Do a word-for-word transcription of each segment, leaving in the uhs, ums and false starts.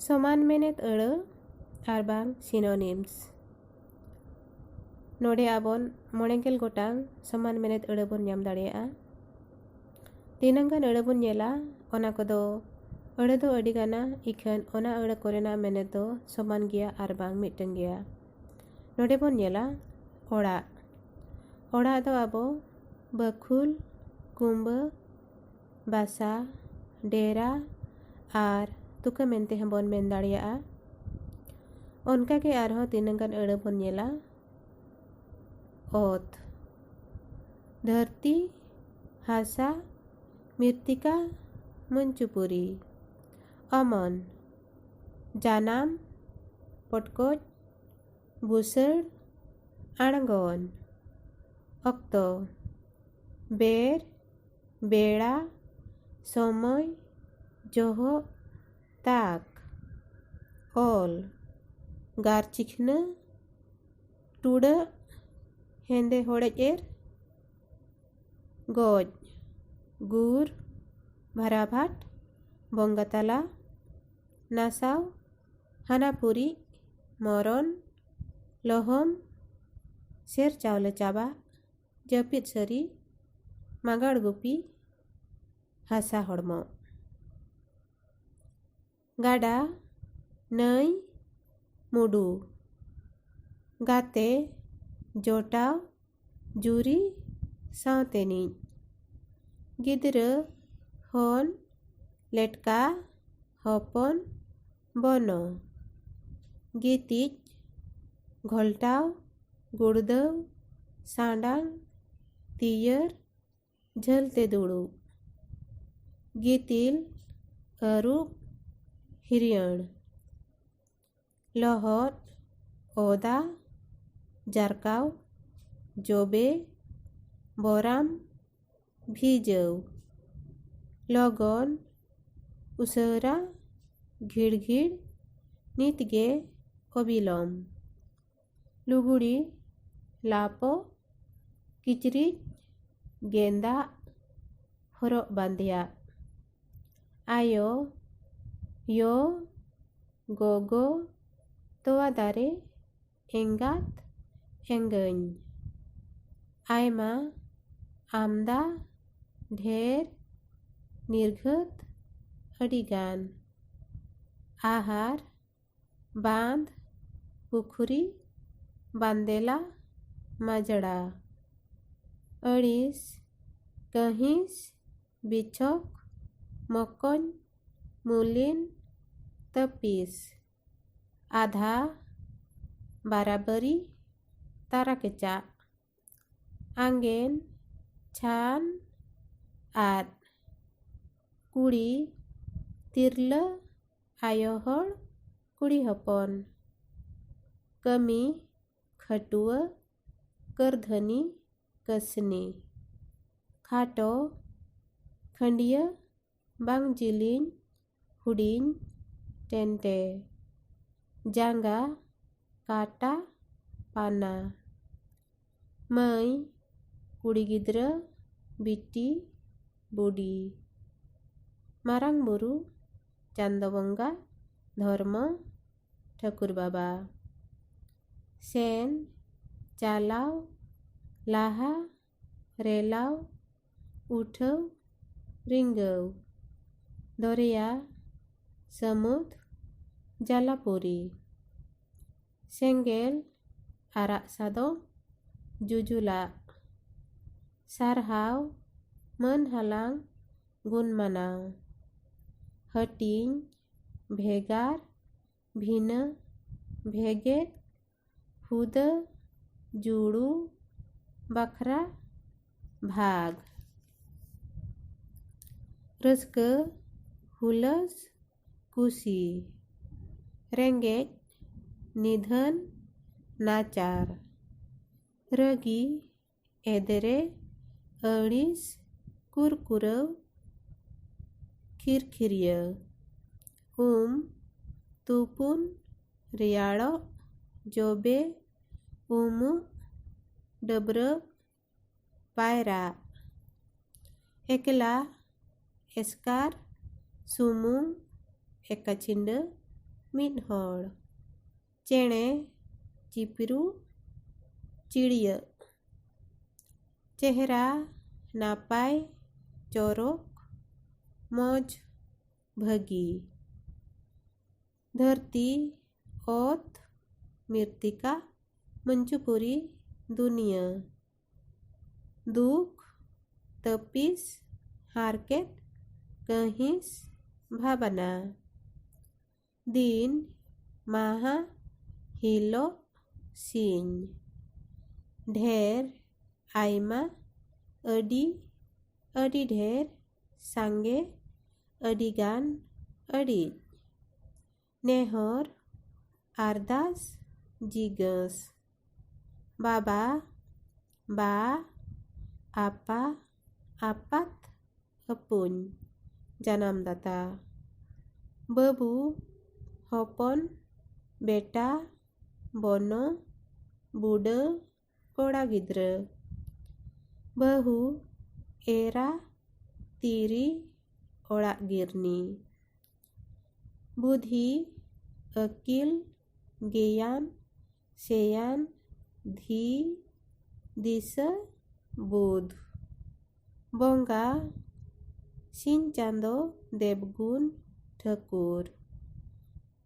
ᱥᱚᱢᱟᱱ ᱢᱮᱱᱮᱛ ᱟᱹᱲᱟᱹ ᱟᱨ ᱵᱟᱝ synonyms᱾ ᱱᱚᱰᱮ ᱟᱵᱚᱱ ᱢᱚᱬᱮ ᱜᱮᱞ ᱜᱚᱴᱟᱝ ᱥᱚᱢᱟᱱ ᱢᱮᱱᱮᱛ ᱟᱹᱲᱟᱹ ᱵᱚᱱ ᱧᱟᱢ ᱫᱟᱲᱮᱭᱟᱜᱼᱟ᱾ ᱛᱤᱱᱟᱹᱝ ᱜᱟᱱ ᱟᱹᱲᱟᱹ ᱵᱚᱱ ᱧᱮᱞᱟ, ᱚᱱᱟ ᱠᱚᱫᱚ ᱟᱹᱲᱟᱹ ᱫᱚ ᱟᱹᱰᱤ ᱜᱟᱱᱟ, ᱤᱠᱷᱟᱹᱱ ᱚᱱᱟ ᱟᱹᱲᱟᱹ ᱠᱚᱨᱮᱱᱟᱜ ᱢᱮᱱᱮᱛ ᱫᱚ ᱥᱚᱢᱟᱱ ᱜᱮᱭᱟ ᱟᱨ ᱵᱟᱝ ᱢᱤᱫᱴᱟᱹᱝ ᱜᱮᱭᱟ᱾ ᱱᱚᱰᱮ ᱵᱚᱱ ᱧᱮᱞᱟ ᱚᱲᱟᱜ᱾ ᱚᱲᱟᱜ ᱫᱚ ᱟᱵᱚ ᱵᱟᱹᱠᱷᱩᱞ, ᱠᱩᱢᱵᱟᱹ, ᱵᱟᱥᱟ, ᱰᱮᱨᱟ ᱟᱨ ᱛᱩᱠᱟᱹ ᱢᱮᱱᱛᱮ ᱦᱚᱸᱵᱚᱱ ᱢᱮᱱ ᱫᱟᱲᱮᱭᱟᱜᱼᱟ᱾ ᱚᱱᱠᱟᱜᱮ ᱟᱨᱦᱚᱸ ᱛᱤᱱᱟᱹᱝ ᱜᱟᱱ ᱟᱹᱲᱟᱹ ᱵᱚᱱ ᱧᱮᱞᱟ᱾ ᱚᱛ, ᱫᱷᱟᱹᱨᱛᱤ, ᱦᱟᱥᱟ, ᱢᱤᱨᱛᱤᱠᱟ, ᱢᱚᱧᱪᱩᱯᱩᱨᱤ᱾ ᱚᱢᱚᱱ, ᱡᱟᱱᱟᱢ, ᱯᱚᱴᱠᱚᱡ, ᱵᱩᱥᱟᱹᱲ, ᱟᱬᱜᱚᱱ᱾ ᱚᱠᱛᱚ, ᱵᱮᱨ, ᱵᱮᱲᱟ, ᱥᱚᱢᱚᱭ, ᱡᱚᱦᱚᱜ, ᱛᱟᱠ᱾ ᱚᱞ, ᱜᱟᱨ ᱪᱤᱠᱷᱱᱟᱹ, ᱴᱩᱰᱟᱹᱜ, ᱦᱮᱸᱫᱮ ᱦᱚᱲᱮᱡ ᱮᱨ, ᱜᱚᱡ, ᱜᱩᱨ, ᱵᱷᱟᱨᱟᱵᱷᱟᱴ, ᱵᱚᱸᱜᱟ ᱛᱟᱞᱟ, ᱱᱟᱥᱟᱣ, ᱦᱟᱱᱟᱯᱩᱨᱤ, ᱢᱚᱨᱚᱱ, ᱞᱚᱦᱚᱢ, ᱥᱮᱨ ᱪᱟᱣᱞᱮ ᱪᱟᱵᱟ, ᱡᱟᱹᱯᱤᱫ ᱥᱟᱹᱨᱤ, ᱢᱟᱜᱟᱲ ᱜᱩᱯᱤ, ᱦᱟᱥᱟ ᱦᱚᱲᱢᱚ᱾ ᱜᱟᱰᱟ, ᱱᱟᱹᱭ, ᱢᱩᱰᱩ᱾ ᱜᱟᱛᱮ, ᱡᱚᱴᱟᱣ, ᱡᱩᱨᱤ, ᱥᱟᱶᱛᱮᱱᱤᱡ᱾ ᱜᱤᱫᱽᱨᱟᱹ, ᱦᱚᱱ, ᱞᱮᱴᱠᱟ, ᱦᱚᱯᱚᱱ, ᱵᱚᱱᱚ᱾ ᱜᱤᱛᱤᱡ, ᱜᱷᱚᱞᱴᱟᱣ, ᱜᱩᱲᱫᱟᱹᱣ, ᱥᱟᱸᱰᱟᱝ, ᱛᱤᱭᱟᱹᱨ, ᱡᱷᱟᱹᱞ ᱛᱮ ᱫᱩᱲᱩᱵ᱾ ᱜᱤᱛᱤᱞ, ᱟᱹᱨᱩᱵ, ᱦᱤᱨᱭᱟᱹᱲ᱾ ᱞᱚᱦᱚᱫ, ᱚᱫᱟ, ᱡᱟᱨᱠᱟᱣ, ᱡᱚᱵᱮ, ᱵᱚᱨᱟᱢ, ᱵᱷᱤᱡᱟᱹᱣ᱾ ᱞᱚᱜᱚᱱ, ᱩᱥᱟᱹᱨᱟ, ᱜᱷᱤᱲᱜᱷᱤᱲ, ᱱᱤᱛᱜᱮ, ᱚᱵᱤᱞᱚᱢ᱾ ᱞᱩᱜᱽᱲᱤ, ᱞᱟᱯᱚ, ᱠᱤᱪᱨᱤᱡ, ᱜᱮᱸᱫᱟᱜ, ᱦᱚᱨᱚᱜ ᱵᱟᱸᱫᱮᱭᱟᱜ᱾ ᱟᱭᱳ, ᱭᱚ, ᱜᱚᱜᱚ, ᱛᱚᱣᱟ ᱫᱟᱨᱮ, ᱮᱸᱜᱟᱛ, ᱮᱸᱜᱟᱹᱧ᱾ ᱟᱭᱢᱟ, ᱟᱢᱫᱟ, ᱰᱷᱮᱨ, ᱱᱤᱨᱜᱷᱟᱹᱛ, ᱟᱹᱰᱤᱜᱟᱱ᱾ ᱟᱦᱟᱨ, ᱵᱟᱸᱫᱷ, ᱯᱩᱠᱷᱨᱤ, ᱵᱟᱸᱫᱮᱞᱟ, ᱢᱟᱡᱽᱲᱟ᱾ ᱟᱹᱲᱤᱥ, ᱠᱟᱹᱦᱤᱥ, ᱵᱤᱪᱷᱚᱠ, ᱢᱚᱠᱚᱧ, ᱢᱩᱞᱤᱱ, ᱛᱟᱹᱯᱤᱥ᱾ ᱟᱫᱷᱟ, ᱵᱟᱨᱟᱵᱟᱹᱨᱤ, ᱛᱟᱨᱟ ᱠᱮᱪᱟᱜ᱾ ᱟᱸᱜᱮᱱ, ᱪᱷᱟᱱ, ᱟᱫ᱾ ᱠᱩᱲᱤ, ᱛᱤᱨᱞᱟᱹ, ᱟᱭᱳ ᱦᱚᱲ, ᱠᱩᱲᱤ ᱦᱚᱯᱚᱱ᱾ ᱠᱟᱹᱢᱤ, ᱠᱷᱟᱹᱴᱩᱣᱟᱹ, ᱠᱟᱹᱨᱫᱷᱟᱹᱱᱤ, ᱠᱟᱹᱥᱱᱤ᱾ ᱠᱷᱟᱴᱚ, ᱠᱷᱟᱹᱱᱰᱭᱟᱹ, ᱵᱟᱝ ᱡᱤᱞᱤᱧ, ᱦᱩᱰᱤᱧ, ᱴᱮᱱᱴᱮ᱾ ᱡᱟᱸᱜᱟ, ᱠᱟᱴᱟ, ᱯᱟᱱᱟ᱾ ᱢᱟᱹᱭ, ᱠᱩᱲᱤ ᱜᱤᱫᱽᱨᱟᱹ, ᱵᱤᱴᱤ, ᱵᱩᱰᱤ᱾ ᱢᱟᱨᱟᱝ ᱵᱩᱨᱩ, ᱪᱟᱸᱫᱚ ᱵᱚᱸᱜᱟ, ᱫᱷᱚᱨᱢᱚ, ᱴᱷᱟᱹᱠᱩᱨ ᱵᱟᱵᱟ᱾ ᱥᱮᱱ, ᱪᱟᱞᱟᱣ, ᱞᱟᱦᱟ, ᱨᱮᱞᱟᱣ, ᱩᱴᱷᱟᱹᱣ, ᱨᱤᱸᱜᱟᱹᱣ᱾ ᱫᱚᱨᱭᱟ, ᱥᱟᱹᱢᱩᱫ, ᱡᱟᱞᱟᱯᱩᱨᱤ᱾ ᱥᱮᱸᱜᱮᱞ, ᱟᱨᱟᱜ ᱥᱟᱫᱚᱢ, ᱡᱩᱡᱩᱞᱟᱜ᱾ ᱥᱟᱨᱦᱟᱣ, ᱢᱟᱹᱱ ᱦᱟᱞᱟᱝ, ᱜᱩᱱ ᱢᱟᱱᱟᱣ᱾ ᱦᱟᱹᱴᱤᱧ, ᱵᱷᱮᱜᱟᱨ, ᱵᱷᱤᱱᱟᱹ, ᱵᱷᱮᱜᱮᱫ, ᱦᱩᱫᱟᱹ, ᱡᱩᱲᱩ, ᱵᱟᱠᱷᱨᱟ, ᱵᱷᱟᱜᱽ᱾ ᱨᱟᱹᱥᱠᱟᱹ, ᱦᱩᱞᱟᱹᱥ, ᱠᱩᱥᱤ᱾ ᱨᱮᱸᱜᱮᱡ, ᱱᱤᱫᱷᱟᱹᱱ, ᱱᱟᱪᱟᱨ᱾ ᱨᱟᱹᱜᱤ, ᱮᱫᱨᱮ, ᱟᱹᱲᱤᱥ, ᱠᱩᱨᱠᱩᱨᱟᱹᱣ, ᱠᱷᱤᱨᱠᱷᱤᱨᱤᱭᱟᱹ᱾ ᱩᱢ, ᱛᱩᱯᱩᱱ, ᱨᱮᱭᱟᱲᱚᱜ, ᱡᱚᱵᱮ, ᱩᱢᱩᱜ, ᱰᱟᱹᱵᱽᱨᱟᱹᱜ, ᱯᱟᱭᱨᱟᱜ᱾ ᱮᱠᱞᱟ, ᱮᱥᱠᱟᱨ, ᱥᱩᱢᱩᱝ, ᱮᱠᱟᱪᱷᱤᱸᱰᱟᱹ, ᱢᱤᱫ ᱦᱚᱲ᱾ ᱪᱮᱬᱮ ᱪᱤᱯᱨᱩ ᱪᱤᱲᱤᱭᱟᱹᱜ᱾ ᱪᱮᱦᱨᱟ ᱱᱟᱯᱟᱭ ᱪᱚᱨᱚᱠ ᱢᱚᱡᱽ ᱵᱷᱟᱹᱜᱤ᱾ ᱫᱷᱟᱹᱨᱛᱤ ᱚᱛ ᱢᱤᱨᱛᱤᱠᱟ ᱢᱚᱧᱪᱩᱯᱩᱨᱤ ᱫᱩᱱᱤᱭᱟᱹ᱾ ᱫᱩᱠ ᱛᱟᱹᱯᱤᱥ ᱦᱟᱨᱠᱮᱛ ᱠᱟᱹᱦᱤᱥ ᱵᱷᱟᱵᱽᱱᱟ᱾ ᱫᱤᱱ ᱢᱟᱦᱟ ᱦᱤᱞᱳᱜ ᱥᱤᱧ᱾ ᱰᱷᱮᱨ ᱟᱭᱢᱟ ᱟᱹᱰᱤ ᱟᱹᱰᱤ ᱰᱷᱮᱨ ᱥᱟᱸᱜᱮ ᱟᱹᱰᱤ ᱜᱟᱱ ᱟᱹᱰᱤ᱾ ᱱᱮᱦᱚᱨ ᱟᱨᱫᱟᱥ ᱡᱤᱜᱟᱹᱥ᱾ ᱵᱟᱵᱟ ᱵᱟ ᱟᱯᱟ ᱟᱯᱟᱛ ᱟᱹᱯᱩᱧ ᱡᱟᱱᱟᱢ ᱫᱟᱛᱟ᱾ ᱵᱟᱹᱵᱩ ᱦᱚᱯᱚᱱ ᱵᱮᱴᱟ ᱵᱚᱱᱚ ᱵᱩᱰᱟᱹ ᱠᱚᱲᱟ ᱜᱤᱫᱽᱨᱟᱹ᱾ ᱵᱟᱹᱦᱩ ᱮᱨᱟ ᱛᱤᱨᱤ ᱚᱲᱟᱜ ᱜᱤᱨᱱᱤ᱾ ᱵᱩᱫᱷᱤ ᱟᱹᱠᱤᱞ ᱜᱮᱭᱟᱱ ᱥᱮᱭᱟᱱ ᱫᱷᱤ ᱫᱤᱥᱟᱹ ᱵᱩᱫᱷ᱾ ᱵᱚᱸᱜᱟ ᱥᱤᱧ ᱪᱟᱸᱫᱚ ᱫᱮᱵᱽᱜᱩᱱ ᱴᱷᱟᱹᱠᱩᱨ᱾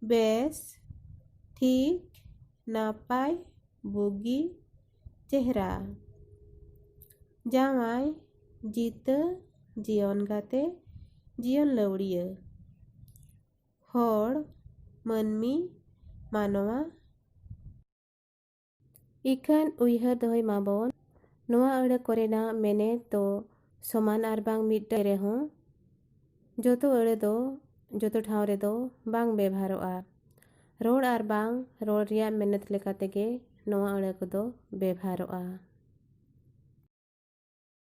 ᱵᱮᱥ ᱴᱷᱤᱠ ᱱᱟᱯᱟᱭ ᱵᱩᱜᱤ ᱪᱮᱦᱨᱟ᱾ ᱡᱟᱶᱟᱭ ᱡᱤᱛᱟᱹ ᱡᱤᱭᱚᱱ ᱜᱟᱛᱮ ᱡᱤᱭᱚᱱ ᱞᱟᱹᱣᱲᱤᱭᱟᱹ᱾ ᱦᱚᱲ ᱢᱟᱹᱱᱢᱤ ᱢᱟᱱᱣᱟ᱾ ᱤᱠᱷᱟᱹᱱ ᱩᱭᱦᱟᱹᱨ ᱫᱚᱦᱚᱭ ᱢᱟᱵᱚᱱ, ᱱᱚᱣᱟ ᱟᱹᱲᱟᱹ ᱠᱚᱨᱮᱱᱟᱜ ᱢᱮᱱᱮᱛ ᱫᱚ ᱥᱚᱢᱟᱱ ᱟᱨ ᱵᱟᱝ ᱢᱤᱫ ᱨᱮᱦᱚᱸ ᱡᱚᱛᱚ ᱟᱹᱲᱟᱹ ᱫᱚ ᱡᱚᱛᱚ ᱴᱷᱟᱶ ᱨᱮᱫᱚ ᱵᱟᱝ ᱵᱮᱵᱷᱟᱨᱚᱜᱼᱟ᱾ ᱨᱚᱲ ᱟᱨ ᱵᱟᱝ ᱨᱚᱲ ᱨᱮᱭᱟᱜ ᱢᱮᱱᱮᱛ ᱞᱮᱠᱟ ᱛᱮᱜᱮ ᱱᱚᱣᱟ ᱟᱹᱲᱟᱹ ᱠᱚᱫᱚ ᱵᱮᱵᱷᱟᱨᱚᱜᱼᱟ᱾